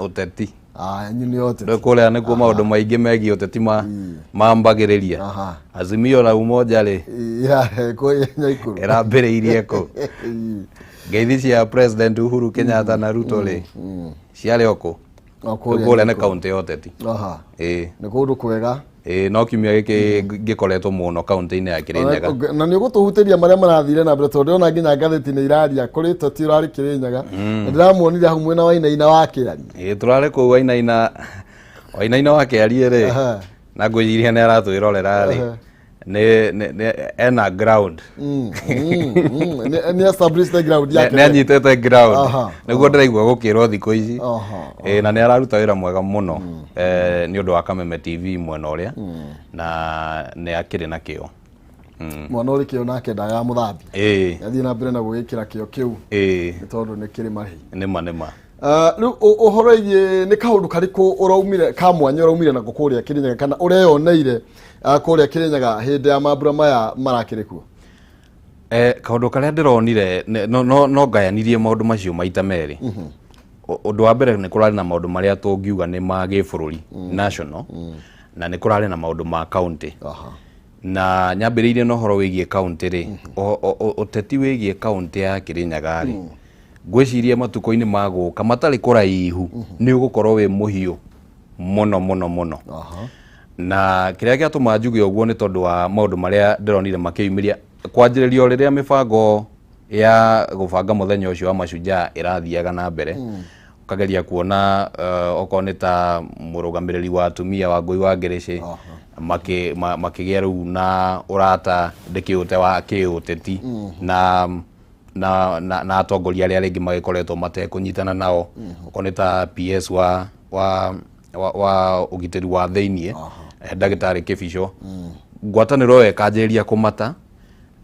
Ũteti. Ah, nyu nĩ ũteti. Rĩu kũrĩa nĩkuo maũndũ maingĩ megiĩ ũteti mambagĩrĩria. Azimio la Umoja rĩ, Ya, kũrĩa Nyaikuru. ĩrambĩrĩirie kũ? Ngeithi cia President Uhuru Kenyatta na Ruto rĩ, ciarĩ o kũ? O kũrĩa Kũrĩa nĩ Nyaikuru. kaũntĩ ya ũteti. Ĩĩ. Nĩ kũndũ kwega. Ĩĩ, no kiumia gĩkĩ ngĩkoretwo mũno kaũntĩ-inĩ ya Kĩrĩnyaga. Na nĩ ũgũtũhutĩria marĩa marathire na mbere, tondũ ndĩrona nginya ngathĩti nĩ iraria kũrĩ teti ũrarĩ Kĩrĩnyaga, na ndĩramuonire hau mwena wa Inaina wa Kĩarie. Ĩĩ, tũrarĩ kũu Wainaina, Wainaina wa Kĩarie rĩ, na ngwĩciria nĩ aratwĩrorera rĩ, nĩ ena ground. Nĩ establish the ground yake. Nĩ anyitĩte ground, nĩguo ndĩraigua gũkĩrwo thikũ ici. Ĩĩ, na nĩ araruta wĩra mwega mũno nĩ ũndũ wa Kameme TV mwena ũrĩa, na nĩ akĩrĩ na kĩo. Mwana ũrĩ kĩo nake ndagaga mũthambia. Athiĩ na mbere na gwĩkĩra kĩo kĩu, nĩ tondũ nĩ kĩrĩ marĩhi. Nĩma nĩma. Rĩu ũhoro wĩgiĩ nĩ kaũndũ karĩkũ ũraumire ka mwanya ũraumire nako kũrĩa Kĩrĩnyaga, kana ũreyoneire kũrĩa Kĩrĩnyaga hĩndĩ ya mambura maya marakĩrĩ kuo? Kaũndũ karĩa ndĩronire no ngayanirie maũndũ macio maita merĩ. Ũndũ wa mbere, nĩ kũrarĩ na maũndũ marĩa tũngiuga nĩ ma gĩbũrũri, national, na nĩ kũrarĩ na maũndũ ma county. Na nyambĩrĩirie na ũhoro wĩgiĩ county rĩ, ũteti wĩgiĩ county ya Kĩrĩnyaga rĩ, ngwĩciria matukũ-inĩ ma gũka matarĩ kũraihu nĩ ũgũkorwo wĩ mũhiũ mũno mũno mũno. Na kĩrĩa gĩatũma njuge ũguo nĩ tondũ wa maũndũ marĩa ndĩronire makĩyumĩria kwanjĩrĩria o rĩrĩa mĩbango ya gũbanga mũthenya ũcio wa Mashujaa ĩrathiaga na mbere, ũkageria kuona okorwo nĩ ta mũrũgamĩrĩri wa atumia Wangũi wa Ngĩrĩcĩ makĩgĩa rĩu na ũrata ndĩkĩũte wa kĩũteti na atongoria arĩa rĩngĩ magĩkoretwo matekũnyitana nao, okorwo nĩ ta PS wa ũgitĩri wa thĩiniĩ, ndagĩtarĩ Kĩbico. Ngwatanĩro ĩyo ĩkanjĩrĩria kũmata.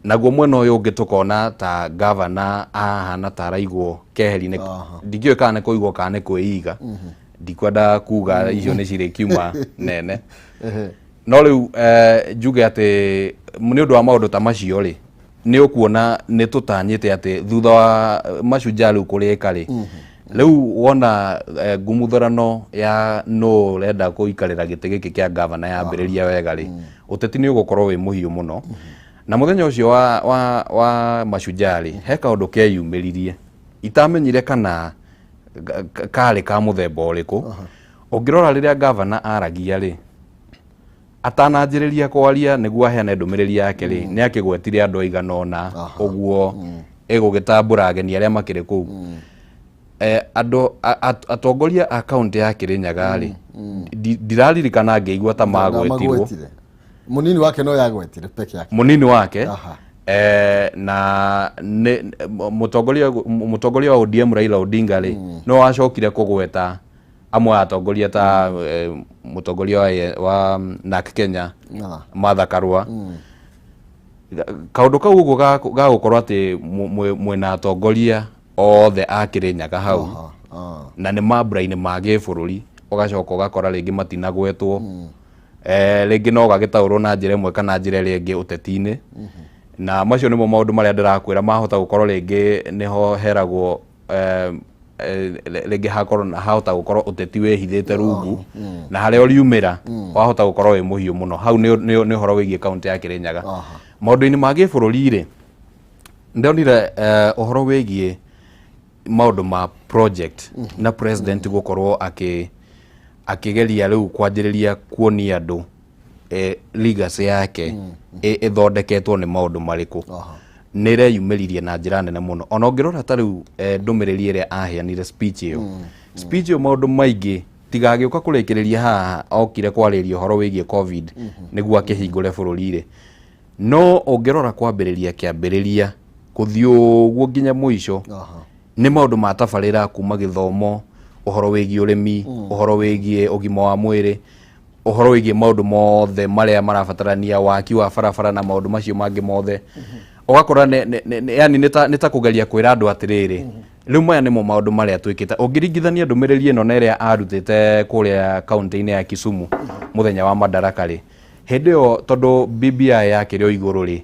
Naguo mwena ũyũ ũngĩ tũkona ta gavana ahana ta araigwo keheri-inĩ. Ndikĩũĩ kana nĩ kũigwo kana nĩ kwĩiga, ndikwenda kuga, icio nĩ cirĩ kiuma nene. No rĩu njuge atĩ nĩ ũndũ wa maũndũ ta macio rĩ, nĩ ũkuona nĩ tũtanyĩte atĩ thutha wa Mashujaa rĩu kũrĩka rĩ, rĩu wona ngumuthũrano ya nũ ũrenda kũikarĩra gĩtĩ gĩkĩ kĩa gavana yambĩrĩria wega rĩ, ũteti nĩ ũgũkorwo wĩ mũhiũ mũno. Na mũthenya ũcio wa Mashujaa rĩ, he kaũndũ keyumĩririe itamenyire kana karĩ ka mũthemba ũrĩkũ. Ũngĩrora rĩrĩa gavana aragia rĩ, atananjĩrĩria kwaria nĩguo aheane ndũmĩrĩri yake rĩ, nĩ akĩgwetire andũ aigana ũna ũguo ĩgũgĩtambũra ageni arĩa makĩrĩ kũu. Andũ atongoria a kaũntĩ ya Kĩrĩnyaga rĩ, ndiraririkana ngĩigua ta magwetirwo. Magwetire. Mũnini wake no yagwetire peke yake. Mũnini wake. Na nĩ mũtongoria wa ODM Raila Odinga rĩ, no wacokire kũgweta amwe a atongoria ta mũtongoria wa NARC Kenya, Martha Karua. Kaũndũ kau ũguo ga gũkorwo atĩ mwĩna atongoria othe a Kĩrĩnyaga hau, na nĩ mambura-inĩ ma gĩbũrũri, ũgacoka ũgakora rĩngĩ matinagwetwo. Rĩngĩ no gagĩtaũrwo na njĩra ĩmwe kana njĩra ĩrĩa ĩngĩ ũteti-inĩ. Na macio nĩmo maũndũ marĩa ndĩrakwĩra mahota gũkorwo rĩngĩ nĩho heragwo, rĩngĩ hakorwo hahota gũkorwo ũteti wĩhithĩte rungu, na harĩa ũriumĩra wahota gũkorwo wĩ mũhiũ mũno. Hau nĩ ũhoro wĩgiĩ kaũntĩ ya Kĩrĩnyaga. Maũndũ-inĩ ma gĩbũrũri rĩ, ndonire ũhoro wĩgiĩ maũndũ ma project na president gũkorwo akĩgeria rĩu kwanjĩrĩria kuonia andũ legacy yake ĩthondeketwo nĩ maũndũ marĩkũ. Nĩ ĩreyumĩririe na njĩra nene mũno. Ona ũngĩrora ta rĩu ndũmĩrĩri ĩrĩa aheanire, speech ĩyo, maũndũ maingĩ tigagĩũka kũrĩkĩrĩria haha okire kwarĩria ũhoro wĩgiĩ COVID nĩguo akĩhingũre bũrũri rĩ, no ũngĩrora kwambĩrĩria kĩambĩrĩria kũthiĩ ũguo nginya mũico, nĩ maũndũ ma tabarĩra kuma gĩthomo, ũhoro wĩgiĩ ũrĩmi, ũhoro wĩgiĩ ũgima wa mwĩrĩ, ũhoro wĩgiĩ maũndũ mothe marĩa marabatarania, waki wa barabara na maũndũ macio mangĩ mothe. Ũgakora yani nĩ ta kũgeria kwĩra andũ atĩrĩrĩ, rĩu maya nĩmo maũndũ marĩa twĩkĩte. Ũngĩringithania ndũmĩrĩri ĩno na ĩrĩa arutĩte kũrĩa kaũntĩ-inĩ ya Kisumu mũthenya wa Madaraka rĩ, hĩndĩ ĩyo tondũ BBI yakĩrĩ o igũrũ rĩ,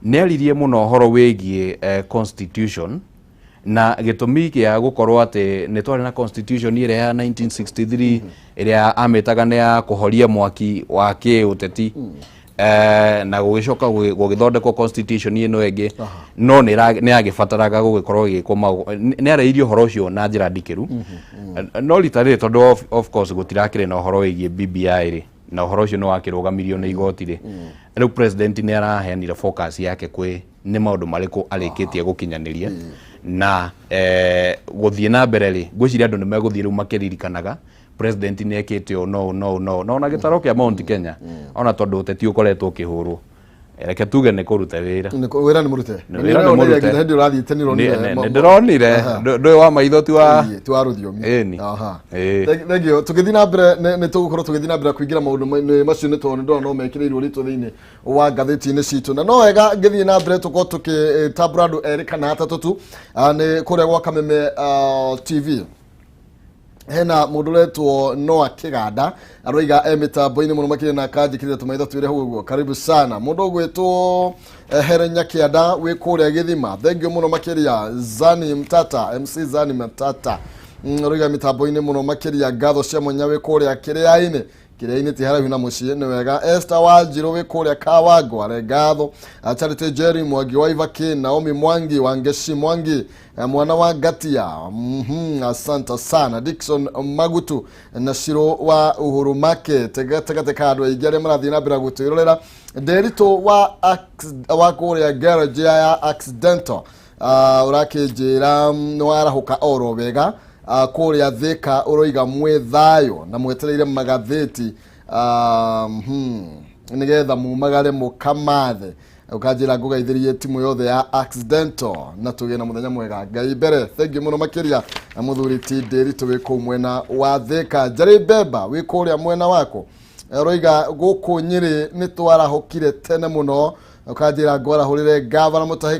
nĩ aririe mũno ũhoro wĩgiĩ constitution. Na gĩtũmi kĩa gũkorwo atĩ nĩ twarĩ na constitution ĩrĩa ya 1963 ĩrĩa amĩtaga nĩ ya kũhoria mwaki wa kĩũteti, na gũgĩcoka gũgĩthondekwo constitution ĩno ĩngĩ, no nĩ yagĩbataraga gũgĩkorwo ĩgĩkwo nĩ arĩirie ũhoro ũcio na njĩra ndikĩru. No rita rĩrĩ, tondũ of course gũtirakĩrĩ na ũhoro wĩgiĩ BBI rĩ, na ũhoro ũcio nĩ wakĩrũgamirio nĩ igoti rĩ, rĩu president nĩ araheanire focus yake kwĩ nĩ maũndũ marĩkũ arĩkĩtie gũkinyanĩria na gũthiĩ na mbere rĩ. Ngwĩciria andũ nĩ megũthiĩ rĩu makĩririkanaga president nĩ ekĩte ũũ no no no no na gĩtaro kĩa Mount Kenya, ona tondũ ũteti ũkoretwo ũkĩhũrwo, reke tuge nĩ kũruta wĩra. Wĩra nĩ mũrute. Wĩra nĩ mũrute. Nginya hĩndĩ ũrathiĩte nĩ ũronire. Nĩ ndĩronire. Ndũĩ wa maitho ti wa Ĩĩ, ti wa rũthiomi. Ĩni. Aha. Ĩĩ. Thank you. Tũgĩthiĩ na mbere nĩ tũgũkorwo tũgĩthiĩ na mbere kũingĩra maũndũ macio, nĩ tondũ nĩ ndona no mekĩrĩirwo ũritũ thĩinĩ wa ngathĩti-inĩ citũ, na no wega ngĩthiĩ na mbere tũkorwo tũkĩtambũra andũ erĩ kana atatũ tu. Nĩ kũrĩa gwa Kameme TV hena mũndũ ũretwo Noah Kĩganda, aroiga e mĩtambo-inĩ mũno makĩria na akanjĩkĩrĩra tũmaitho twĩre hau ũguo, karibu sana. Mũndũ ũgwĩtwo Helen Nyakĩanda wĩ kũrĩa Gĩthima, thank you mũno makĩria. Zani Mtata, MC Zani Mtata, aroiga mĩtambo-inĩ mũno makĩria, ngatho cia mwanya, wĩ kũrĩa Kĩrĩa-inĩ. Kĩrĩa-inĩ ti haraihu na mũciĩ, nĩ wega. Esther Wanjirũ wĩ kũrĩa Kawangware, ngatho. Charity Jerry Mwangi wa Ivaki, Naomi Mwangi Wangeci Mwangi, mwana wa Ngatia, asante sana. Dickson Magutu na Shiro wa Uhuru Market gatagatĩ ka andũ aingĩ arĩa marathiĩ na mbere gũtwĩrorera. Nderitũ wa wa kũrĩa garage ya Accidental, ũrakĩnjĩra nĩ warahũka oro wega, kũrĩa Thĩka ũroiga mwĩ thayũ na mwetereire magathĩti, nĩgetha mumagare mũkamathe. Ũkanjĩra ngũgeithĩrie timu yothe ya Accidental na tũgĩe na mũthenya mwega, Ngai mbere. Thank you mũno makĩria na mũthuri ti Ndĩritũ wĩ kũu mwena wa Thĩka. Njarĩ Mbemba wĩ kũrĩa mwena wako, roiga gũkũ Nyĩrĩ nĩ twarahũkire tene mũno. Ũkanjĩra ngwarahũrĩre gavana Mũtahi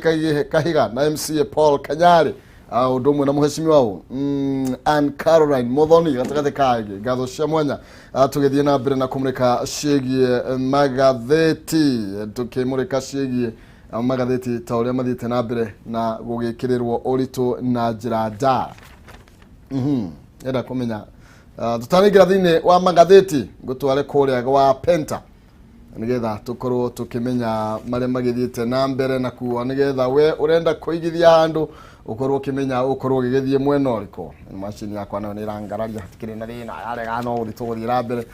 Kahiga na MCA Paul Kanyarĩ, ũndũ ũmwe na mũhecimiwa ũ Ann Caroline Muthoni gatagatĩ kangĩ, ngatho cia mwanya. Tũgĩthiĩ na mbere na kũmũrĩka ciĩgiĩ magathĩti, tũkĩmũrĩka ciĩgiĩ magathĩti ta ũrĩa mathiĩte na mbere na gũgĩkĩrĩrwo ũritũ na njĩra ndaya. Enda kũmenya, tũtanaingĩra thĩinĩ wa magathĩti, ngũtware kũrĩa gwa Penta nĩgetha tũkorwo tũkĩmenya marĩa magĩthiĩte na mbere na kuo, nĩgetha we ũrenda kũigithia handũ ũkorwo ũkĩmenya ũkorwo ũgĩgĩthiĩ mwena ũrĩkũ. Macini yakwa nayo nĩ ĩrangararia, hatikĩrĩ na thĩna, yarega no gũthiĩ tũgũthiĩ na mbere.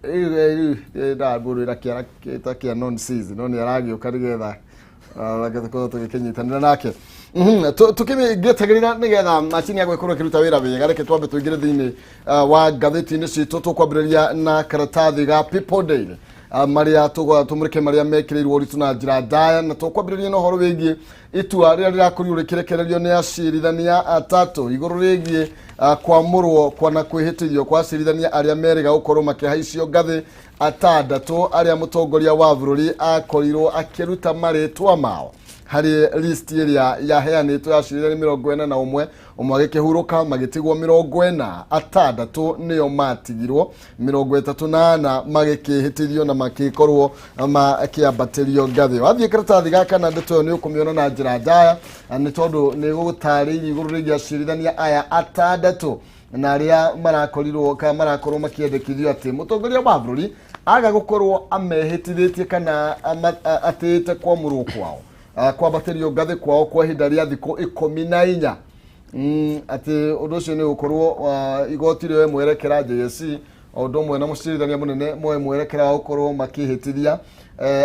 Rĩu ndambũrĩra kĩara ta kĩa non season, no nĩ aragĩũka nĩgetha tũkorwo tũgĩkĩnyitanĩra nake. Tũkĩgĩetagĩrĩra nĩgetha macini ya gwĩkorwo ĩkĩruta wĩra wega, reke twambe tũingĩre thĩinĩ wa ngathĩti-inĩ citũ. Tũkwambĩrĩria na karatathi ga People Daily, marĩa tũmũrĩke marĩa mekĩrĩirwo ũritũ na njĩra ndaya, na tũkwambĩrĩria na ũhoro wĩgiĩ itua rĩrĩa rĩrakorirwo rĩkĩrekererio nĩ acirithania atatũ igũrũ rĩgiĩ kwamũrwo kwana kwĩhĩtithio kwa acirithania arĩa merĩga gũkorwo makĩhaicio ngathĩ atandatũ, arĩa mũtongoria wa bũrũri akorirwo akĩruta marĩtwa mao harĩ list ĩrĩa yaheanĩtwo ya acirithania 41. Ũmwe agĩkĩhurũka, magĩtigwo 46, nĩo matigirwo, 34 magĩkĩhĩtithio na makĩkorwo makĩambatĩrio ngathĩ. Wathiĩ karatathi gaka na ndeto ĩyo nĩ ũkũmĩona na njĩra ndaya, nĩ tondũ nĩ gũtarĩirie igũrũ rĩgiĩ acirithania aya atandatũ na arĩa marakorirwo kana marakorwo makĩendekithio atĩ mũtongoria wa bũrũri aga gũkorwo amehĩtithĩtie kana atĩĩte kwamũrwo kwao, kwambatĩrio ngathĩ kwao kwa ihinda rĩa thikũ 14, atĩ ũndũ ũcio nĩ ũgũkorwo igoti rĩoe mwerekera, JSC o ũndũ ũmwe na mũcirithania mũnene moe mwerekera wa gũkorwo makĩhĩtithia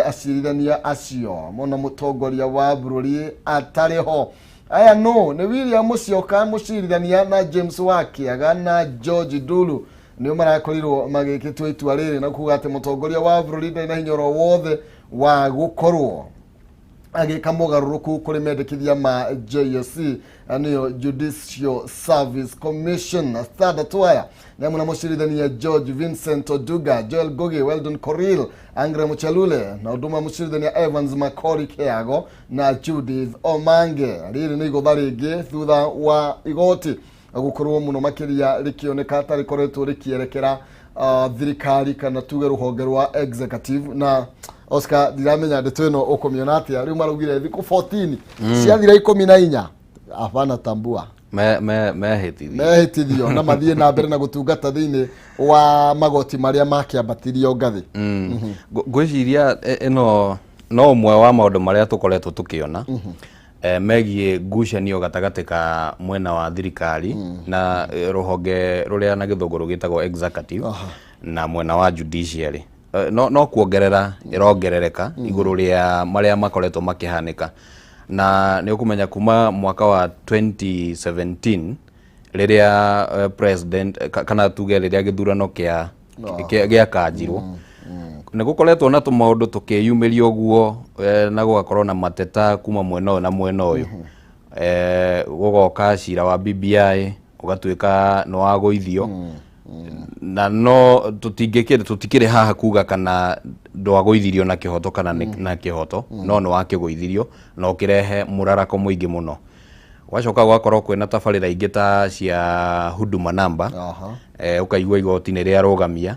acirithania acio mona mũtongoria wa bũrũri atarĩ ho. Aya no nĩ William Musyoka mũcirithania na James Wakiaga na George Ndulu, nĩo marakorirwo magĩkĩtua itua rĩrĩ na kuga atĩ mũtongoria wa bũrũri ndarĩ na hinya oro wothe wa gũkorwo agĩka mogarũrũku kũrĩ mendekithia ma JSC, nĩyo Judicial Service Commission. Atandatũ aya nĩ hamwe na mũcirithania George Vincent Oduga, Joel Ngugi, Weldon Koril, Angre Muchelule na ũndũ ũmwe mũcirithania Evans Makori Keago na Judith Omange. Rĩrĩ nĩ igũtha rĩngĩ thutha wa igoti gũkorwo mũno makĩria rĩkĩoneka ta rĩkoretwo rĩkĩerekera thirikari kana tuge rũhonge rwa executive na Oscar, ndiramenya ndeto ĩno ũkũmĩona atĩa. Rĩu maraugire thikũ 14 ciathira 14, hapana tambua. Mehĩtithio. Mehĩtithio na mathiĩ na mbere na gũtungata thĩinĩ wa magoti marĩa makĩambatirio ngathĩ. Ngwĩciria ĩno no ũmwe wa maũndũ marĩa tũkoretwo tũkĩona megiĩ ngucanio gatagatĩ ka mwena wa thirikari na rũhonge rũrĩa na gĩthũngũ rũgĩtagwo executive na mwena wa judiciary. No kuongerera ĩrongerereka igũrũ rĩa marĩa makoretwo makĩhanĩka, na nĩ ũkũmenya kuma mwaka wa 2017 rĩrĩa president kana tuge rĩrĩa gĩthurano gĩakanjirwo, nĩ gũkoretwo na tũmaũndũ tũkĩyumĩria ũguo, na gũgakorwo na mateta kuma mwena ũyũ na mwena ũyũ. Gũgoka cira wa BBI ũgatuĩka nĩ wagũithio, na no tũtingĩkĩrĩ tũtikĩrĩ haha kuga kana ndwagũithirio na kĩhoto kana na kĩhoto, no nĩ wakĩgũithirio na ũkĩrehe mũrarako mũingĩ mũno. Gwacoka gũgakorwo kwĩna tabarĩra ingĩ ta cia Huduma Number, ũkaigua igoti nĩ rĩarũgamia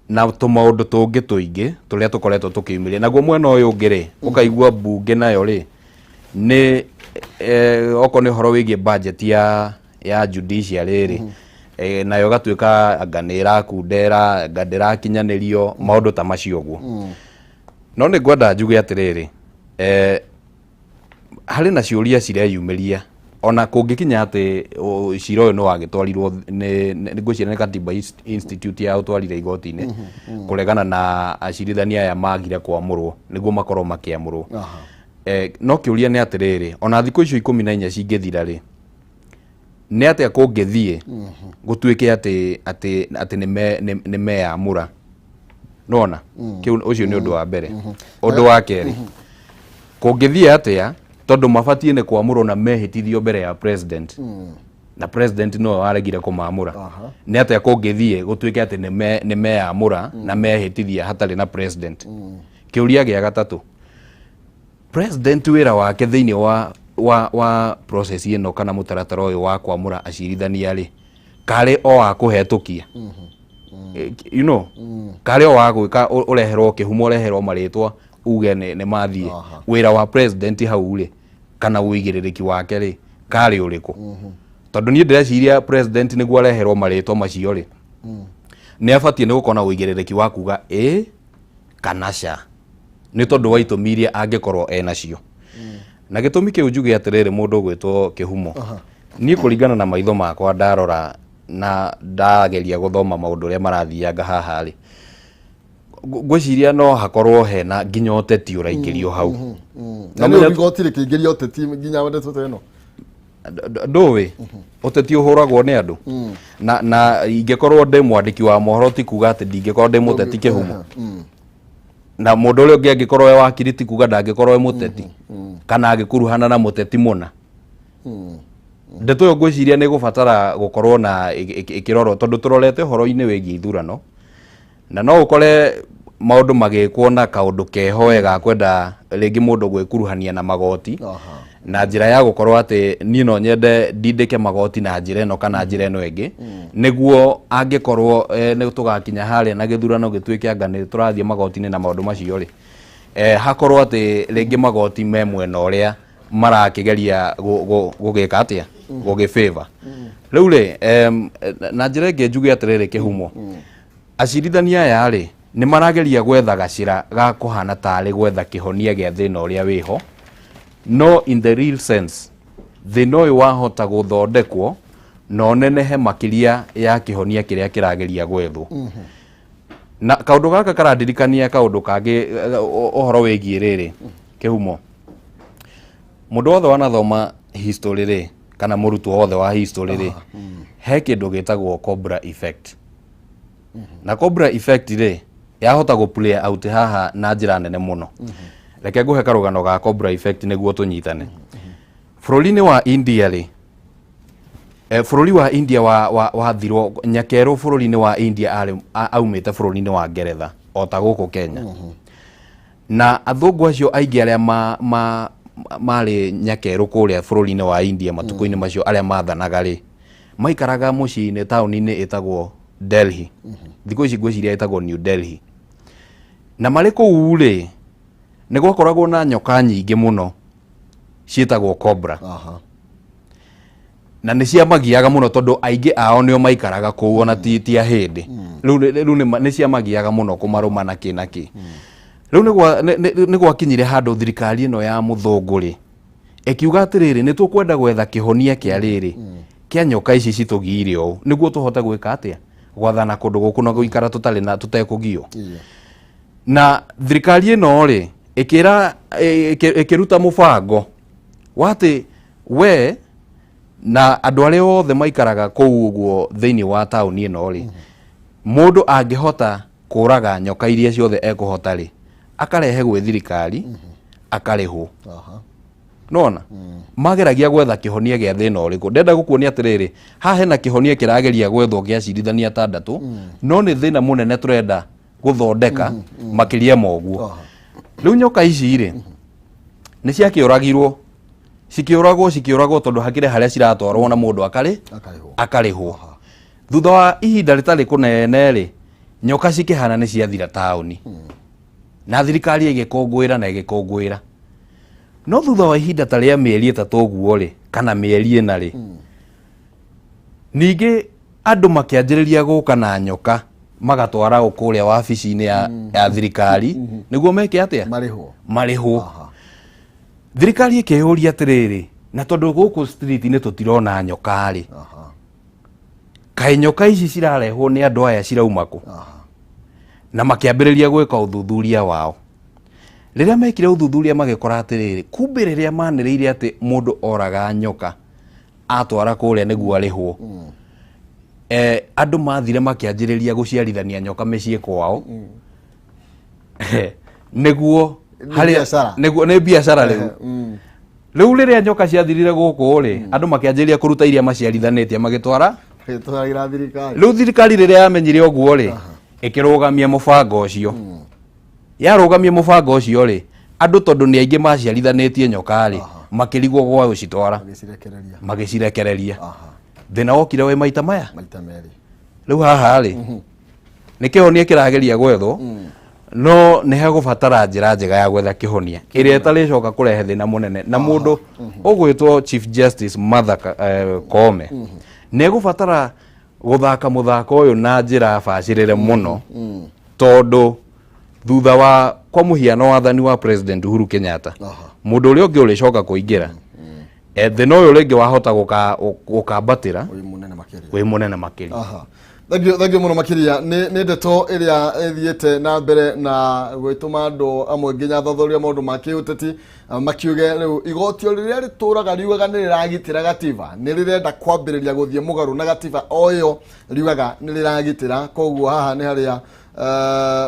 na tũmaũndũ tũngĩ tũingĩ tũrĩa tũkoretwo tũkĩyumĩria. Naguo mwena ũyũ ũngĩ rĩ, ũkaigua mbunge nayo rĩ nĩ okorwo nĩ ũhoro wĩgiĩ budget ya judiciary rĩ, nayo ĩgatuĩka anga nĩ ĩrakundera, anga ndĩrakinyanĩrio, maũndũ ta macio ũguo. No nĩ ngwenda njuge atĩrĩrĩ, harĩ na ciũria cireyumĩria ona kũngĩkinya atĩ cira ũyũ nĩ wagĩtwarirwo nĩ ngwĩciria nĩ Katiba Institute ya ũtwarire igoti-inĩ kũregana na acirithania aya magire kwamũrwo nĩguo makorwo makĩamũrwo. No kĩũria nĩ atĩrĩrĩ, ona thikũ icio 14 cingĩthira rĩ, nĩ atĩa kũngĩthiĩ gũtuĩke atĩ nĩ meyamũra? Nona kĩu ũcio nĩ ũndũ wa mbere. Ũndũ wa kerĩ, kũngĩthiĩ atĩa tondũ mabatiĩ nĩ kwamũrwo na mehĩtithio mbere ya president, na president nĩwe waregire kũmamũra, nĩ atĩa kũngĩthiĩ gũtuĩke atĩ nĩ meyamũra na mehĩtithia hatarĩ na president? Kĩũria gĩa gatatũ, president wĩra wake thĩinĩ wa process ĩno kana mũtaratara ũyũ wa kwamũra acirithania rĩ, karĩ o wa kũhetũkia, karĩ o wa gwĩka ũreherwo kĩhumo, ũreherwo marĩtwa, uge nĩ mathiĩ. Wĩra wa president hau rĩ, kana ũigĩrĩrĩki wake rĩ, karĩ ũrĩkũ? Tondũ niĩ ndĩreciria president nĩguo areherwo marĩtwa macio rĩ, nĩ abatiĩ nĩ gũkorwo na ũigĩrĩrĩki wa kuga ĩ kana ca, nĩ tondũ wa itũmi iria angĩkorwo enacio. Na gĩtũmi kĩu njuge atĩrĩrĩ, mũndũ ũgwĩtwo Kĩhumo, niĩ kũringana na maitho makwa ndarora na ndageria gũthoma maũndũ ũrĩa marathianga haha rĩ, ngwĩciria no hakorwo hena nginya ũteti ũraingĩrio hau. Na nĩ igoti rĩkĩingĩria ũteti nginya ndeto ta ĩno? Ndũĩ ũteti ũhũragwo nĩ andũ, na ingĩkorwo ndĩ mwandĩki wa mohoro ti kuga atĩ ndingĩkorwo ndĩ mũteti, Kĩhumo. Na mũndũ ũrĩa ũngĩ angĩkorwo e wakiri ti kuga ndangĩkorwo e mũteti kana angĩkuruhana na mũteti mũna. Ndeto ĩyo ngwĩciria nĩ ĩgũbatara gũkorwo na ĩkĩrorwo, tondũ tũrorete ũhoro-inĩ wĩgiĩ ithurano na no ũkore maũndũ magĩkwo na kaũndũ keho we ga kwenda rĩngĩ mũndũ gwĩkuruhania na magoti na njĩra ya gũkorwo atĩ niĩ no nyende ndindĩke magoti na njĩra ĩno kana njĩra ĩno ĩngĩ, nĩguo angĩkorwo nĩ tũgakinya harĩa na gĩthurano gĩtuĩke anga nĩ tũrathiĩ magoti-inĩ na maũndũ macio rĩ, hakorwo atĩ rĩngĩ magoti me mwena ũrĩa marakĩgeria gũgĩka atĩa, gũgĩ favor. Rĩu rĩ, na njĩra ĩngĩ njuge atĩrĩrĩ, Kĩhumo, acirithania aya rĩ, nĩ marageria gwetha gacĩra ga kũhana tarĩ gwetha kĩhonia gĩa thĩna ũrĩa wĩho, no in the real sense thĩna ũyũ wahota gũthondekwo na ũnenehe makĩria ya kĩhonia kĩrĩa kĩrageria gwethwo. Na kaũndũ gaka karandirikania kaũndũ kangĩ, ũhoro wĩgiĩ rĩrĩ, Kĩhumo. Mũndũ wothe wanathoma history rĩ, kana mũrutwo wothe wa history rĩ, he kĩndũ gĩtagwo cobra effect. Na cobra effect rĩ, yahota gũ play out haha na njĩra nene mũno. Reke ngũhe karũgano ga cobra effect nĩguo tũnyitane. Bũrũri-inĩ wa India rĩ, bũrũri wa India wathirwo nyakerũ bũrũri-inĩ wa India arĩ aumĩte bũrũri-inĩ wa Ngeretha o ta gũkũ Kenya. Na athũngũ acio aingĩ arĩa marĩ nyakerũ kũrĩa bũrũri-inĩ wa India matukũ-inĩ macio arĩa mathanaga rĩ, maikaraga mũciĩ-inĩ taũni-inĩ ĩtagwo Delhi. Thikũ ici ngwĩciria ĩtagwo New Delhi. Na marĩ kũu rĩ, nĩ gwakoragwo na nyoka nyingĩ mũno ciĩtagwo cobra. Na nĩ ciamagiaga mũno tondũ aingĩ ao nĩo maikaraga kũu ona ti ahĩndĩ. Rĩu nĩ ciamagiaga mũno kũmarũma na kĩ na kĩ. Rĩu nĩ gwakinyire handũ thirikari ĩno ya mũthũngũ rĩ ĩkiuga atĩrĩrĩ, nĩ tũkwenda gwetha kĩhonia kĩa rĩrĩ kĩa nyoka ici citũgiire ũũ nĩguo tũhote gwĩka atĩa, gwathana kũndũ gũkũ na gũikara tũtarĩ na tũtekũgio. Na thirikari ĩno rĩ ĩkĩra ĩkĩruta mũbango wa atĩ we na andũ arĩa othe maikaraga kũu ũguo thĩinĩ wa taũni ĩno rĩ, mũndũ angĩhota kũraga nyoka iria ciothe ekũhota rĩ, akarehe gwĩ thirikari akarĩhwo. Nona mageragia gwetha kĩhonia gĩa thĩna ũrĩkũ? Ndenda gũkuonia atĩrĩrĩ, haha hena kĩhonia kĩrageria gwethwo gĩa acirithania atandatũ, no nĩ thĩna mũnene tũrenda gũthondeka makĩria ma ũguo. Rĩu nyoka ici rĩ nĩ ciakĩũragirwo, cikĩũragwo cikĩũragwo tondũ hakĩrĩ harĩa ciratwarwo na mũndũ akarĩ Akarĩhwo. Akarĩhwo. Thutha wa ihinda rĩtarĩ kũnene rĩ, nyoka cikĩhana nĩ ciathira taũni na thirikari ĩgĩkũngũĩra na ĩgĩkũngũĩra. No thutha wa ihinda ta rĩa mĩeri 3 ũguo rĩ, kana mĩeri 4 rĩ, ningĩ andũ makĩanjĩrĩria gũka na nyoka magatwara kũrĩa wabici-inĩ ya thirikari nĩguo meke atĩa? Marĩhwo. Marĩhwo. Thirikari ĩkĩyũria atĩrĩrĩ, na tondũ gũkũ street-inĩ tũtirona nyoka rĩ, kaĩ nyoka ici cirarehwo nĩ andũ aya cirauma kũ? Na makĩambĩrĩria gwĩka ũthuthuria wao. Rĩrĩa mekire ũthuthuria magĩkora atĩrĩrĩ, kumbe rĩrĩa manĩrĩire atĩ mũndũ oraga nyoka atwara kũrĩa nĩguo arĩhwo, andũ mathire makĩanjĩrĩria gũciarithania nyoka mĩciĩ kwao nĩguo Nĩ biacara. Nĩguo nĩ biacara. Rĩu rĩu rĩrĩa nyoka ciathirire gũkũ rĩ, andũ makĩanjĩrĩria kũruta iria maciarithanĩtie magĩtwara. Gĩtwaragĩra thirikari. Rĩu thirikari rĩrĩa yamenyire ũguo rĩ, ĩkĩrũgamia mũbango ũcio. Yarũgamia mũbango ũcio rĩ, andũ tondũ nĩ aingĩ maciarithanĩtie nyoka rĩ, makĩrigwo gwa gũcitwara. Magĩcirekereria. Magĩcirekereria. Thĩna wokire wĩ maita maya maita merĩ. Rĩu haha rĩ, nĩ kĩhonia kĩrageria gwethwo, no nĩ hegũbatara njĩra njega ya gwetha kĩhonia ĩrĩa ĩtarĩcoka kũrehe thĩna mũnene. Na mũndũ ũgwĩtwo Chief Justice Martha Koome nĩ egũbatara gũthaka mũthako ũyũ na njĩra bacĩrĩre mũno, tondũ thutha wa kwa mũhiano wathani wa President Uhuru Kenyatta, mũndũ ũrĩa ũngĩ ũrĩcoka kũingĩra, thĩna ũyũ rĩngĩ wahota gũkambatĩra wĩ mũnene makĩria. Wĩ mũnene makĩria. Thengio, thengio mũno makĩria. Nĩ ndeto ĩrĩa ĩthiĩte na mbere na gwĩtũma andũ amwe nginya athothoria maũndũ ma kĩũteti makiuge rĩu igoti o rĩrĩa rĩtũraga riugaga nĩ rĩragitĩra gatiba nĩ rĩrenda kwambĩrĩria gũthiĩ mũgarũ na gatiba o ĩyo riugaga nĩ rĩragitĩra. Koguo haha nĩ harĩa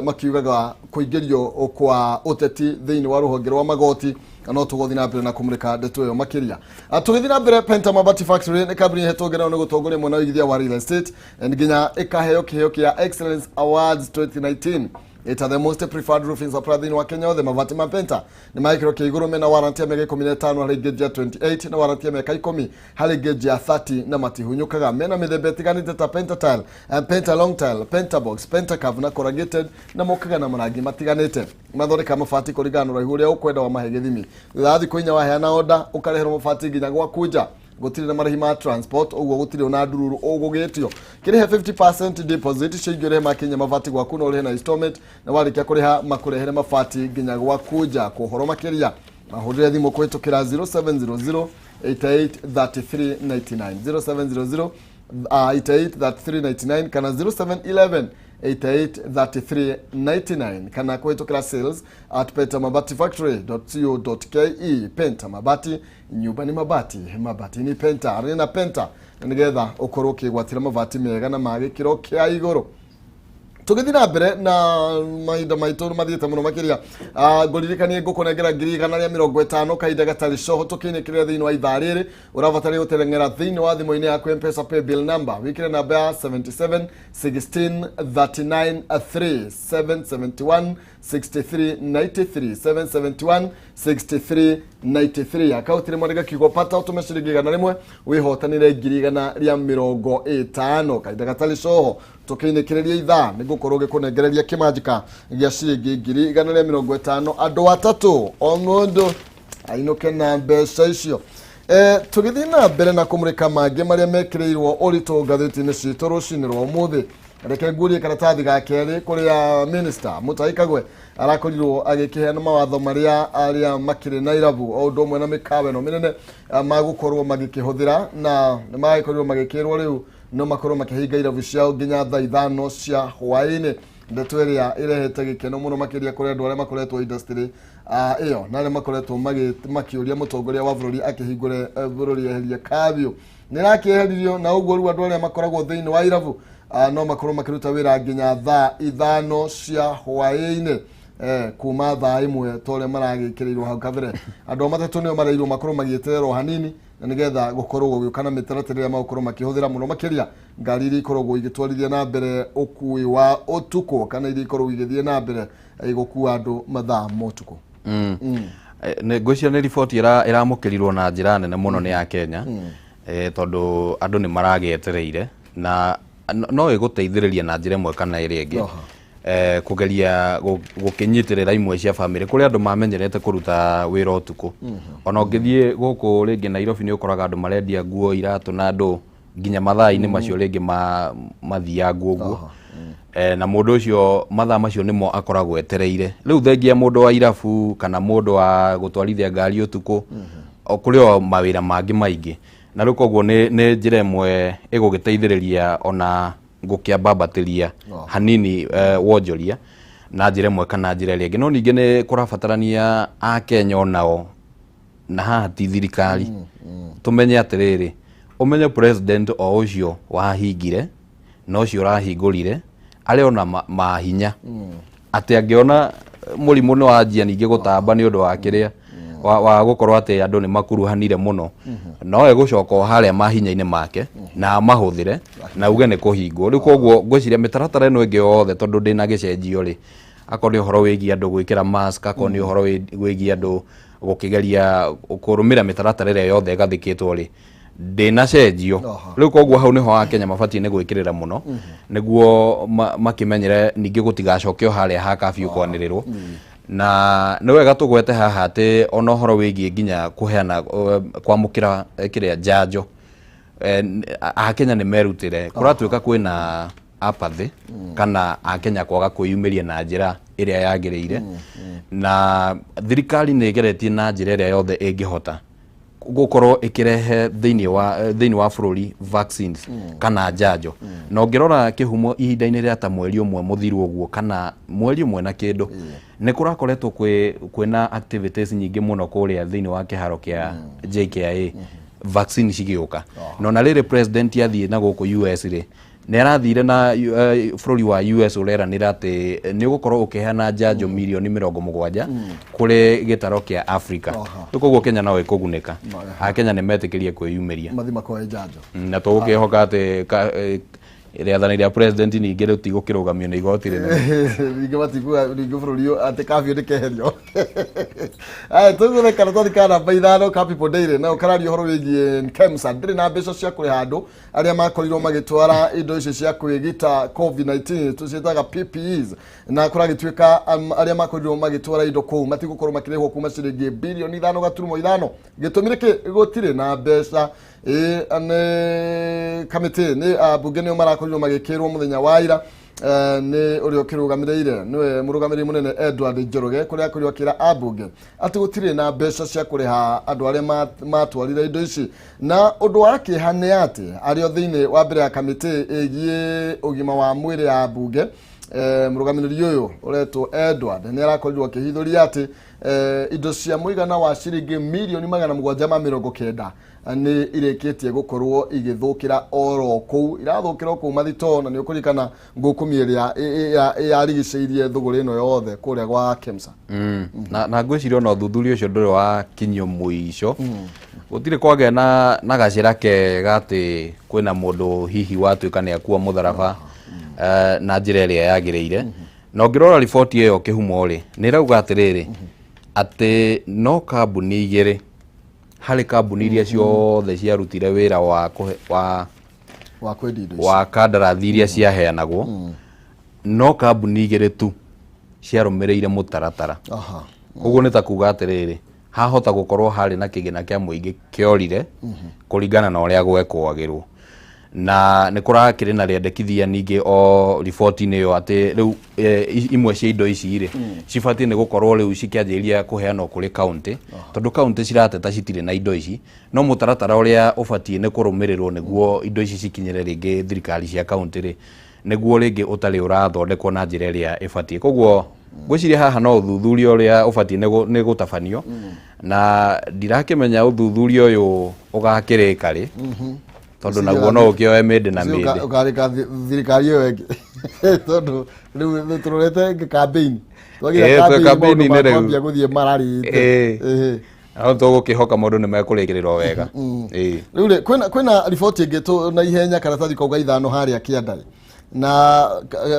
makiugaga kũingĩrio kwa ũteti thĩinĩ wa rũhonge rwa magoti, na no tũgũthiĩ na mbere na kũmũrĩka ndeto ĩyo makĩria. Tũgĩthiĩ na mbere, Penta Mabati Factory nĩ kambuni ĩhetwo ngerenwa nĩ gũtongoria mwena wa ũigithia wa real estate and nginya ĩkaheo kĩheo kĩa Excellence Awards 2019 ĩta the most preferred roofing supplier thĩinĩ wa Kenya yothe. Mabati ma Penta nĩ ma gĩkĩro kĩa igũrũ, mena warranty ya mĩaka 15 harĩ gauge ya 28 na warranty ya mĩaka 10 harĩ gauge ya 30, na matihunyũkaga. Mena mĩthemba ĩtiganĩte ta Penta tile, Penta long tile, Penta box, Penta curve na corrugated, na mokaga na marangi matiganĩte. Mathondeka mabati kũringana na ũraihu ũrĩa ũkwenda wa mahe gĩthimi. Thutha wa thikũ 4 waheana order, ũkareherwo mabati nginya gwaku nja. Gũtirĩ na marĩhi ma transport, ũguo gũtirĩ ona ndururu ũgũgĩtio. Kĩrĩhe 50% deposit, icio ingĩ ũrĩhe makinya mabati gwaku, na ũrĩhe na installment, na warĩkia kũrĩha makũrehere mabati nginya gwaku nja. Kũhoro makĩria mahũrĩre thimũ kũhĩtũkĩra 0700 88 33 99, 0700 88 33 99 kana 0711 88 33 99, kana kũhĩtũkĩra sales@pentamabatifactory.co.ke. Penta Mabati, nyumba ni mabati, mabati ni Penta. Arĩ na Penta na nĩgetha ũkorwo ũkĩgwatĩra mabati mega na ma gĩkĩro kĩa igũrũ. Tũgĩthiĩ na mbere na mahinda maitũ nĩ mathiĩte mũno makĩria. Ngũririkanie ngũkũnengera 150,000 kahinda gatarĩ coho tũkĩinĩkĩrĩra thĩinĩ wa ithaa rĩrĩ. Ũrabatara gũtereng'era thĩinĩ wa thimũ-inĩ yaku M-Pesa paybill number, wĩkĩre namba ya 77 16 39 3, 771 63 93, 771. 63 93. Akaunti rĩmwe rĩga kiugo pata, ũtũme ciringi 100 wĩhotanĩre 150,000. Kahinda gatarĩ coho tũkĩinĩkĩrĩria ithaa nĩ ngũkorwo ngĩkũnengereria kĩmanjĩka gĩa ciringi 150,000, andũ atatũ, o mũndũ ainũke na mbeca icio. Tũgĩthiĩ na mbere na kũmũrĩka mangĩ marĩa mekĩrĩirwo ũritũ ngathĩti-inĩ citũ rũcinĩ rwa ũmũthĩ, reke ngurie karatathi ga kerĩ kũrĩa Minister Mutahi Kagwe arakorirwo agĩkĩheana mawatho marĩa arĩa makĩrĩ na irabu o ũndũ ũmwe na mĩkawa ĩno mĩnene magũkorwo magĩkĩhũthĩra, na nĩ magĩkorirwo magĩkĩrwo rĩu no makorwo makĩhinga irabu ciao nginya thaa 5 cia hwaĩ-inĩ, ndeto ĩrĩa ĩrehete gĩkeno mũno makĩria kũrĩ andũ arĩa makoretwo industry ĩyo na arĩa makoretwo makĩũria mũtongoria wa bũrũri akĩhingũre bũrũri eherie curfew. Nĩ ĩrakĩeheririo, na ũguo rĩu andũ arĩa makoragwo thĩinĩ wa irabu no makorwo makĩruta wĩra nginya thaa 5 cia hwaĩ-inĩ, kuma thaa 1 ta ũrĩa maragĩkĩrĩirwo hau kabere. Andũ a matatũ nĩo mareirwo makorwo magĩetererwo hanini na nĩgetha gũkorwo gũgĩũka na mĩtaratara ĩrĩa magũkorwo makĩhũthĩra, mũno makĩria ngari iria ikoragwo igĩtwarithia na mbere ũkui wa ũtukũ kana iria ikoragwo igĩthiĩ na mbere gũkua andũ mathaa ma ũtukũ. Ngwĩciria nĩ riboti ĩramũkĩrirwo na njĩra nene mũno nĩ ya Kenya, tondũ andũ nĩ maragĩetereire na no ĩgũteithĩrĩria na njĩra ĩmwe kana ĩrĩa ĩngĩ kũgeria gũkĩnyitĩrĩra imwe cia bamĩrĩ kũrĩ andũ mamenyerete kũruta wĩra ũtukũ. Ona ũngĩthiĩ gũkũ rĩngĩ Nairobi, nĩ ũkoraga andũ marendia nguo, iratũ na andũ nginya mathaa-inĩ macio rĩngĩ mathiangwo ũguo. Na mũndũ ũcio mathaa macio nĩmo akoragwo etereire. Rĩu thengia mũndũ wa irabu kana mũndũ wa gũtwarithia ngari ũtukũ, o kũrĩ o mawĩra mangĩ maingĩ, na rĩu koguo nĩ njĩra ĩmwe ĩgũgĩteithĩrĩria ona gũkĩambambatĩria hanini wonjoria na njĩra ĩmwe kana njĩra ĩrĩa ĩngĩ. No ningĩ nĩ kũrabatarania Akenya onao, na haha ti thirikari, tũmenye atĩrĩrĩ, ũmenye president o ũcio wahingire na ũcio ũrahingũrire arĩ ona mahinya atĩ angĩona mũrimũ nĩ wanjia ningĩ gũtamba nĩ ũndũ wa kĩrĩa wa gũkorwo atĩ andũ nĩ makuruhanire mũno, no egũcoka o harĩa mahinya-inĩ make na amahũthĩre na uge nĩ kũhingwo rĩu. Koguo ngwĩciria mĩtaratara ĩno ĩngĩ yothe, tondũ ndĩna gĩcenjio rĩ, akorwo nĩ ũhoro wĩgiĩ andũ gwĩkĩra mask, akorwo nĩ ũhoro wĩgiĩ andũ gũkĩgeria kũrũmĩrĩra mĩtaratara ĩrĩa yothe ĩgathĩkĩtwo rĩ, ndĩnacenjio. Rĩu koguo hau nĩho Akenya mabatiĩ nĩ gwĩkĩrĩra mũno nĩguo makĩmenyere ningĩ gũtigacoke o harĩa ha curfew kwanĩrĩrwo. Na nĩ wega tũgwete haha atĩ ona ũhoro wĩgiĩ nginya kũheana kwamũkĩra kĩrĩa njanjo, Akenya nĩ merutĩre. Kũratuĩka kwĩna apathy kana Akenya kwaga kwĩyumĩria na njĩra ĩrĩa yagĩrĩire, na thirikari nĩ ĩgeretie na njĩra ĩrĩa yothe ĩngĩhota gũkorwo ĩkĩrehe thĩinĩ wa bũrũri vaccines kana njanjo. Na ũngĩrora kĩhumo ihinda-inĩ rĩa ta mweri ũmwe mũthiru ũguo kana mweri ũmwe na kĩndũ, nĩ kũrakoretwo kwĩna activities nyingĩ mũno kũrĩa thĩinĩ wa kĩharo kĩa JKIA, vaccine cigĩũka. Na ona rĩrĩ president athiĩ na gũkũ US rĩ, nĩ arathire na bũrũri wa US ũreranĩra atĩ nĩ ũgũkorwo ũkĩheana njanjo mirioni 70 kũrĩ gĩtaro kĩa Africa. Rĩu koguo Kenya no ĩkũgunĩka, Akenya nĩ metĩkĩrie kwĩyumĩria mathi makoe njanjo. Na tũgũkĩhoka atĩ rĩathani rĩa president ningĩ rĩtigũkĩrũgamio nĩ igoti rĩnene. Ningĩ matikuga ningĩ bũrũri ũyũ atĩ curfew nĩ keherio. Aya, tũgũre karatathi ka namba 5 ka People Daily, nao kararia ũhoro wĩgiĩ KEMSA ndĩrĩ na mbeca cia kũrĩha andũ arĩa makorirwo magĩtwara indo ici cia kwĩgita COVID-19, tũciĩtaga PPEs, na kũragĩtuĩka arĩa makorirwo magĩtwara indo kũu matigũkorwo makĩrĩhwo kuma ciringi bilioni 5.5. Gĩtũmi nĩkĩ? Gũtirĩ na mbeca. Ĩ nĩ kamĩtĩ nĩ ambunge nĩo marakorirwo magĩkĩrwo mũthenya wa ira nĩ ũrĩa ũkĩrũgamĩrĩire, nĩwe mũrũgamĩrĩri mũnene Edward Njoroge, kũrĩa akorirwo akĩra ambunge atĩ gũtirĩ na mbeca cia kũrĩha andũ arĩa matwarire indo ici. Na ũndũ wa kĩeha nĩ atĩ arĩ o thĩinĩ wa mbere ya kamĩtĩ ĩgiĩ ũgima wa mwĩrĩ ya mbunge, mũrũgamĩrĩri ũyũ ũretwo Edward nĩ arakorirwo akĩhithũria atĩ indo cia mũigana wa ciringi 790 million nĩ irĩkĩtie gũkorwo igĩthũkĩra oro kũu, irathũkĩra o kũu mathito. Na nĩ ũkũririkana ngũkũmi ĩrĩa yarigicĩirie thũgũrĩ ĩno yothe kũrĩa gwa KEMSA. Na ngwĩciria ona ũthuthuria ũcio ndũrĩ wakinyio mũico. Gũtirĩ kwagĩa na gacĩra kega atĩ kwĩna mũndũ hihi watuĩka nĩ akua mũtharaba na njĩra ĩrĩa yagĩrĩire. Na ũngĩrora riboti ĩyo kĩhumo rĩ, nĩ ĩrauga atĩrĩrĩ, Atĩ no kambuni igĩrĩ harĩ kambuni iria ciothe ciarutire wĩra wa kũhe wa wa kwendia indo ici. Wa kandarathi iria ciaheanagwo, no kambuni igĩrĩ tu ciarũmĩrĩire mũtaratara. Koguo nĩ ta kuga atĩrĩrĩ, hahota gũkorwo harĩ na kĩgĩna kĩa mũingĩ kĩorire kũringana na ũrĩa gwekwagĩrwo, na nĩ kũrakĩrĩ na rĩendekithia ningĩ o riboti-inĩ ĩyo atĩ rĩu imwe cia indo ici rĩ, cibatiĩ nĩ gũkorwo rĩu cikĩanjĩrĩria kũheanwo kũrĩ kaũntĩ, tondũ kaũntĩ cirateta citirĩ na indo ici, no mũtaratara ũrĩa ũbatiĩ nĩ kũrũmĩrĩrwo nĩguo indo ici cikinyĩre rĩngĩ thirikari cia kaũntĩ rĩ, nĩguo rĩngĩ ũtarĩ ũrathondekwo na njĩra ĩrĩa ĩbatiĩ. Koguo ngwĩciria haha no ũthuthuria ũrĩa ũbatiĩ nĩ gũtabanio, na ndirakĩmenya ũthuthuria ũyũ ũgakĩrĩka rĩ, tondũ naguo no ũkĩoe mĩndĩ na Ũcio mĩndĩ. Ũkarĩka thirikari ĩyo ĩngĩ, tondũ rĩu nĩ tũrorete campaign. Twagira Twĩ campaign, maũndũ campaign-inĩ rĩu. makwambia gũthiĩ mararĩte. No tũgũkĩhoka maũndũ nĩ mekũrĩkĩrĩrwo wega. Rĩu rĩ, kwĩna riboti ĩngĩ tũ na ihenya, karatathi kau ga ithano harĩa kĩanda rĩ, na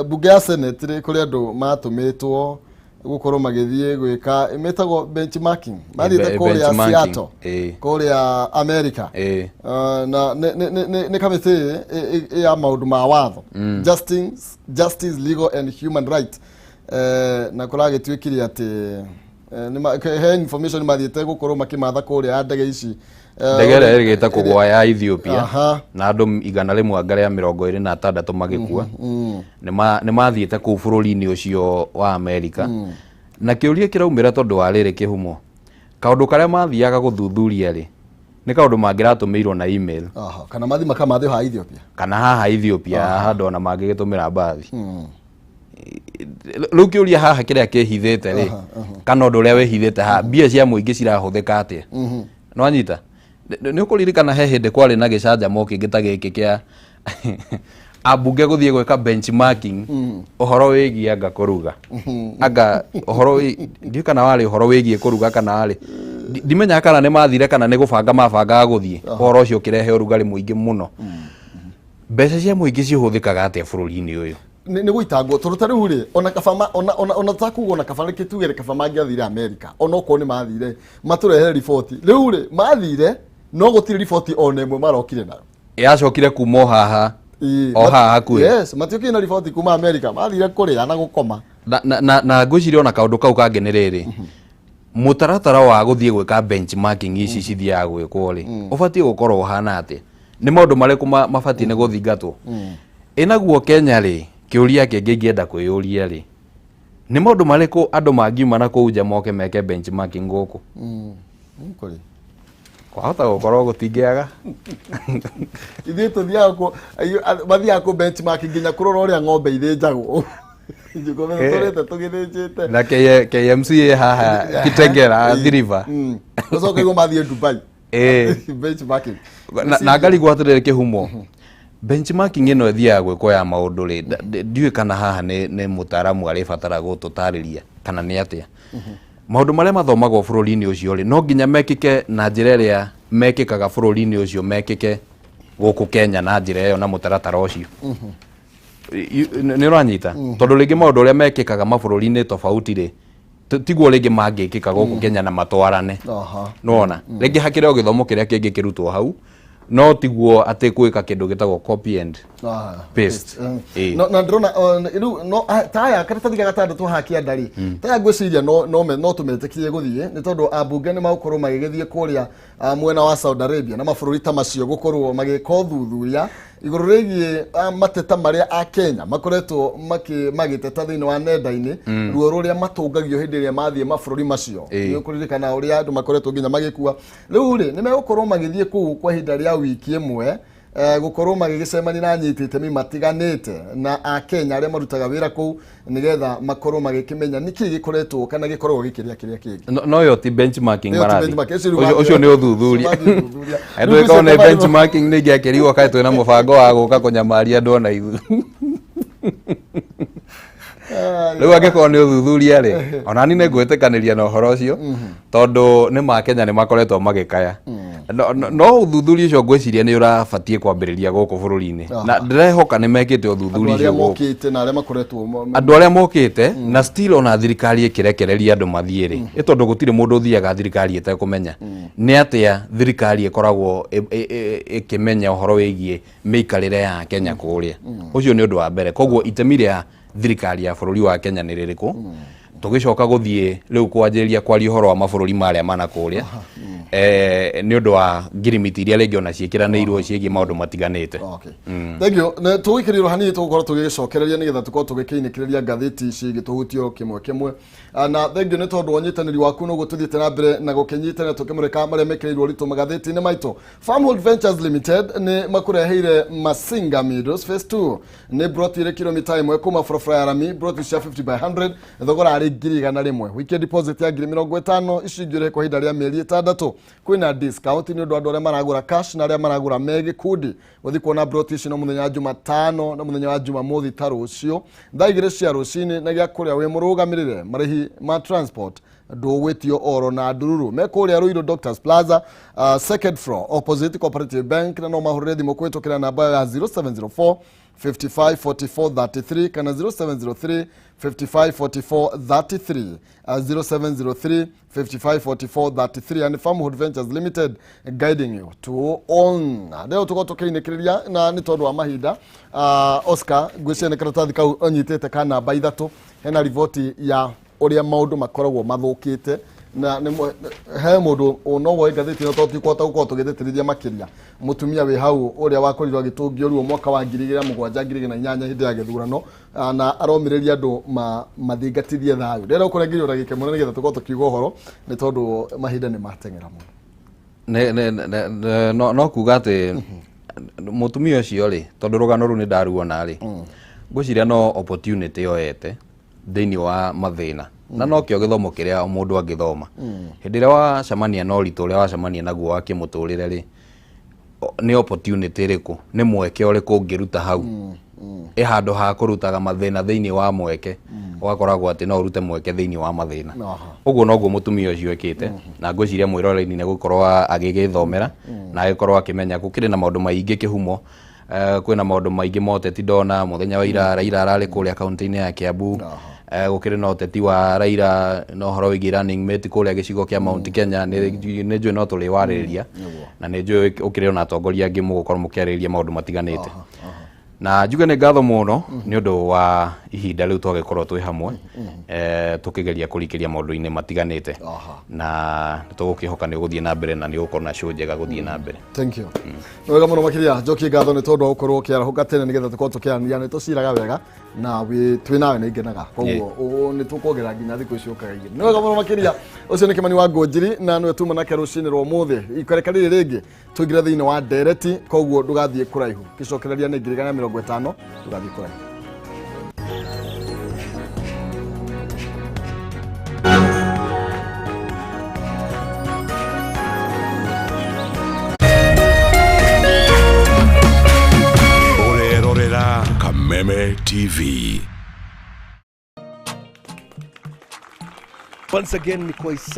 mbunge ya Senate rĩ, kũrĩ andũ matũmĩtwo gũkorwo magĩthiĩ gwĩka ĩmetagwo benchmarking, mathiĩte kũrĩa Benchmarking, Seattle, kũrĩa America. Na nĩ kamĩtĩ ya maũndũ ma watho, justice, legal and human right. Na kũragĩtuĩkire atĩ he information mathiĩte gũkorwo makĩmatha kũrĩa ya ndege ici. Ndege ĩrĩa ĩrĩgĩte kũgwa ya Ethiopia na andũ 126 magĩkua, nĩ mathiĩte kũu bũrũri-inĩ ũcio wa Amerika, na kĩũria kĩraumĩra tondũ wa rĩrĩ, kĩhumo, kaũndũ karĩa mathiaga gũthuthuria rĩ, nĩ kaũndũ mangĩratũmĩirwo na email, Kana mathi makamathe ha Ethiopia, kana haha Ethiopia handũ ona mangĩgĩtũmĩra mbathi. Rĩu kĩũria haha kĩrĩa kĩhithĩte rĩ, kana ũndũ ũrĩa wĩhithĩte haha, mbia cia mũingĩ cirahũthĩka atĩa? Nĩwanyita? Nĩ ũkũririkana he hĩndĩ kwarĩ na gĩcanjamo kĩngĩ ta gĩkĩ kĩa ambunge gũthiĩ gwĩka benchmarking ũhoro wĩgiĩ anga kũruga, anga ũhoro ndiũĩ kana warĩ ũhoro wĩgiĩ kũruga kana warĩ, ndimenyaga kana nĩ mathire kana nĩ gũbanga mabangaga gũthiĩ. Ũhoro ũcio ũkĩrehe ũrugarĩ mũingĩ mũno. Mbeca cia mũingĩ cihũthĩkaga atĩa bũrũri-inĩ ũyũ? Nĩ gũitangwo, tondũ ta rĩu rĩ, ona kaba ona takuga, ona kaba reke tuge kaba mangĩathire America, ona okorwo nĩ mathire matũrehere riboti. Rĩu rĩ, mathire no gũtirĩ riboti ona ĩmwe marokire nayo. Yacokire kuma o haha, o haha hakuhĩ. Yes, matiokire na riboti kuma America, mathire kũrĩa na gũkoma. Na ngwĩciria ona kaũndũ kau kangĩ nĩ rĩrĩ, mũtaratara wa gũthiĩ gwĩka benchmarking ici cithiaga gwĩkwo rĩ, ũbatiĩ gũkorwo ũhana atĩa? Nĩ maũndũ marĩkũ mabatiĩ nĩ gũthingatwo? Ĩnaguo Kenya rĩ, kĩũria kĩngĩ ingĩenda kwĩyũria rĩ, nĩ maũndũ marĩkũ andũ mangiuma na kũu nja moke meke benchmarking gũkũ? Kũrĩ Kwahota gũkorwo gũtingĩaga. Ithuĩ tũthiaga kũ mathiaga kũ benchmark nginya kũrora ũrĩa ng'ombe ithĩnjagwo. Tũrĩte tũgĩthĩnjĩte. Na KMC ĩ haha Kitengela, Athi River. Ũcoke igwo mathiĩ Dubai benchmarking. Na ngarigwo atĩrĩrĩ, kĩhumo, benchmarking ĩno ĩthiaga gwĩkwo ya maũndũ rĩ, ndiũĩ kana haha nĩ mũtaaramu arĩbatara gũtũtarĩria kana nĩ atĩa. Maũndũ marĩa mathomagwo bũrũri-inĩ ũcio rĩ, no nginya mekĩke na njĩra ĩrĩa mekĩkaga bũrũri-inĩ ũcio, mekĩke gũkũ Kenya na njĩra ĩyo na mũtaratara ũcio? Nĩ ũranyita? Tondũ rĩngĩ maũndũ ũrĩa mekĩkaga mabũrũri-inĩ tofauti rĩ, tiguo rĩngĩ mangĩkĩka gũkũ Kenya na matwarane. Nĩwona rĩngĩ hakĩrĩ o gĩthomo kĩrĩa kĩngĩ kĩrutwo hau, no tiguo atĩ gwĩka kĩndũ gĩtagwo copy and paste. No, na ndĩrona rĩu no taya karatathi ga gatandatũ haha kĩanda rĩ, taya ngwĩciria no tũmetĩkirie gũthiĩ, nĩ tondũ ambunge nĩ magũkorwo magĩgĩthiĩ kũrĩa mwena wa Saudi Arabia na mabũrũri ta macio gũkorwo magĩka ũthuthuria igũrũ rĩgiĩ mateta marĩa a Kenya makoretwo magĩteta thĩinĩ wa nenda-inĩ, ruo rũrĩa matũngagio hĩndĩ ĩrĩa mathiĩ mabũrũri macio. Nĩ ũkũririkana ũrĩa andũ makoretwo nginya magĩkua. Rĩu rĩ, nĩ megũkorwo magĩthiĩ kũu kwa ihinda rĩa wiki ĩmwe, gũkorwo magĩgĩcemania na anyiti itemi matiganĩte na akenya arĩa marutaga wĩra kũu, nĩgetha makorwo magĩkĩmenya nĩkĩ gĩkoretwo kana gĩkoragwo gĩkĩrĩa kĩrĩa kĩngĩ. No ĩyo ti benchmarking. Ĩyo ti marathi benchmarking, ũcio rĩu Ũcio nĩ ũthuthuria. Ũcio mathiĩ ũthuthuria. Rĩu Rĩu ĩkorwo nĩ ngwĩciria benchmarking nĩ ingĩakĩrigwo kaĩ twĩna mũbango wa gũka kũnyamaria andũ ona ithuĩ. Rĩu angĩkorwo nĩ ũthuthuria rĩ, ona ni nĩ ngwĩtĩkanĩria na ũhoro ũcio, tondũ nĩ ma Kenya nĩ makoretwo magĩkaya. No ũthuthuria ũcio ngwĩciria nĩ ũrabatiĩ kwambĩrĩria gũkũ bũrũri-inĩ, na ndĩrehoka nĩ mekĩte andũ ũthuthuria arĩa ũcio gũkũ, mokĩte na arĩa makoretwo andũ arĩa mokĩte, na still ona thirikari ĩkĩrekereria andũ mathiĩ rĩ, ĩ tondũ gũtirĩ mũndũ ũthiaga thirikari ĩtekũmenya. Nĩ atĩa thirikari ĩkoragwo ĩkĩmenya ũhoro wĩgiĩ mĩikarĩre ya Kenya kũrĩa? Ũcio nĩ ũndũ wa mbere. Koguo itemi rĩa thirikari ya bũrũri wa Kenya nĩ rĩrĩkũ? Tũgĩcoka gũthiĩ rĩu kwanjĩrĩria kwaria ũhoro wa mabũrũri marĩa mana kũrĩa, nĩ ũndũ wa ngirimiti iria rĩngĩ ona ciĩkĩranĩirwo ciĩgiĩ maũndũ matiganĩte. Okay. Thank you. Na tũgũikĩrĩrwo hanini, tũgũkorwo tũgĩgĩcokereria nĩgetha tũkorwo tũgĩkĩinĩkĩrĩria ngathĩti ici igĩtũhutio kĩmwe kĩmwe. Na thank you nĩ tondũ wa ũnyitanĩri waku nũguo tũthiĩte na mbere na gũkĩnyitanĩra tũkĩmũrĩka marĩa mekĩrĩirwo ũritũ magathĩti-inĩ maitũ. Farmhold Ventures Limited nĩ makũreheire Masinga Meadows Phase 2, nĩ broti ĩrĩ kilomita 1 kuma barabara ya rami, broti cia 50 by 100, thogora arĩ 100,000, wikie deposit ya 50,000, ici ingĩ ũrĩhe kwa ihinda rĩa mĩeri 6. Kwĩna discount nĩ ũndũ wa andũ arĩa maragũra cash na arĩa maragũra me gĩkundi. Gũthiĩ kuona broti ici no mũthenya wa Jumatano na mũthenya wa Jumamothi ta rũciũ thaa 2 cia rũcinĩ, na gĩa kũrĩa wĩ mũrũgamĩrĩre, marĩhi ma transport ndũgwĩtio oro na ndururu. Me kũrĩa Ruiru Doctors Plaza, second floor, opposite Cooperative Bank, na no mahũrĩre thimũ kũhĩtũkĩra namba ya 0704 55 44 33 kana 0703 55 44 33, 0703 55 44 33, and Farmhood Ventures Limited guiding you to own. Rĩu tũkorwo tũkĩinĩkĩrĩria na nĩ tondũ wa mahinda, Oscar, ngwĩciria nĩ karatathi kau ũnyitĩte ka namba 3, hena riboti ya ũrĩa maũndũ makoragwo mathũkĩte, na he mũndũ no woe ngathĩti ĩno tondũ tikũhota gũkorwo tũgĩtĩtĩrithia makĩria. Mũtumia wĩ hau ũrĩa wakorirwo agĩtũngio ruo mwaka wa 2007, 2008 hĩndĩ ya gĩthurano, na aromĩrĩria andũ mathingatithie thayũ. Ndĩrenda ũkũrengerio ndagĩka ĩmwe nĩgetha tũkorwo tũkiuga ũhoro nĩ tondũ mahinda nĩ mateng'era mũno. No kuga atĩ mũtumia ũcio rĩ, tondũ rũgano rũu nĩ ndaruona rĩ, ngwĩciria no opportunity yoete thĩinĩ wa mathĩna, na nokĩo gĩthomo kĩrĩa mũndũ angĩthoma hĩndĩ ĩrĩa wacemania na ũritũ ũrĩa wacemania naguo wa kĩmũtũrĩre rĩ, nĩ opportunity ĩrĩkũ, nĩ mweke ũrĩkũ ũngĩruta hau, ĩ handũ ha kũrutaga mathĩna thĩinĩ wa mweke, ũgakoragwo atĩ no ũrute mweke thĩinĩ wa mathĩna. Ũguo noguo mũtumia ũcio ĩkĩte, na ngwĩciria mwĩroreri nĩ gũkorwo agĩgĩthomera na agĩkorwo akĩmenya gũkĩrĩ na maũndũ maingĩ kĩhumo. Kwĩna maũndũ maingĩ ma ũteti, ndona mũthenya wa ira Raila ararĩ kũrĩa kaunti-inĩ ya Kiambu. Gũkĩrĩ na ũteti wa Raila na ũhoro wĩgiĩ running mate kũrĩa gĩcigo kĩa Mount Kenya. Nĩ njũĩ no tũrĩwarĩrĩria, na nĩ njũĩ ũkĩrĩ ona atongoria angĩ mũgũkorwo mũkĩarĩrĩria maũndũ matiganĩte, na njuge nĩ ngatho mũno nĩ ũndũ wa ihinda rĩu twagĩkorwo twĩ hamwe, tũkĩgeria kũrikĩria maũndũ-inĩ matiganĩte, na nĩ tũgũkĩhoka nĩ ũgũthiĩ na mbere na nĩ ũgũkorwo na show njega gũthiĩ na mbere. Thank you. Nĩ wega mũno makĩria. Njokie ngatho nĩ tondũ wa gũkorwo ũkĩarahũka tene nĩgetha tũkorwo tũkĩaranĩria. Nĩ tũciraga wega na twĩ nawe nĩ ngenaga, koguo nĩ tũkuongerera nginya thikũ icio ũkaga igĩrĩ. Nĩ wega mũno makĩria. Ũcio nĩ Kĩmani wa Ngũnjiri na nĩwe tuma nake rũcinĩ rwa ũmũthĩ. Ikareka rĩrĩ rĩngĩ tũingĩre thĩinĩ wa ndereti, koguo ndũgathiĩ kũraihu. Gĩcokereria nĩ 150,000, ndũgathiĩ kũraihu. Ũrerorera Kameme TV. Once again ni kwa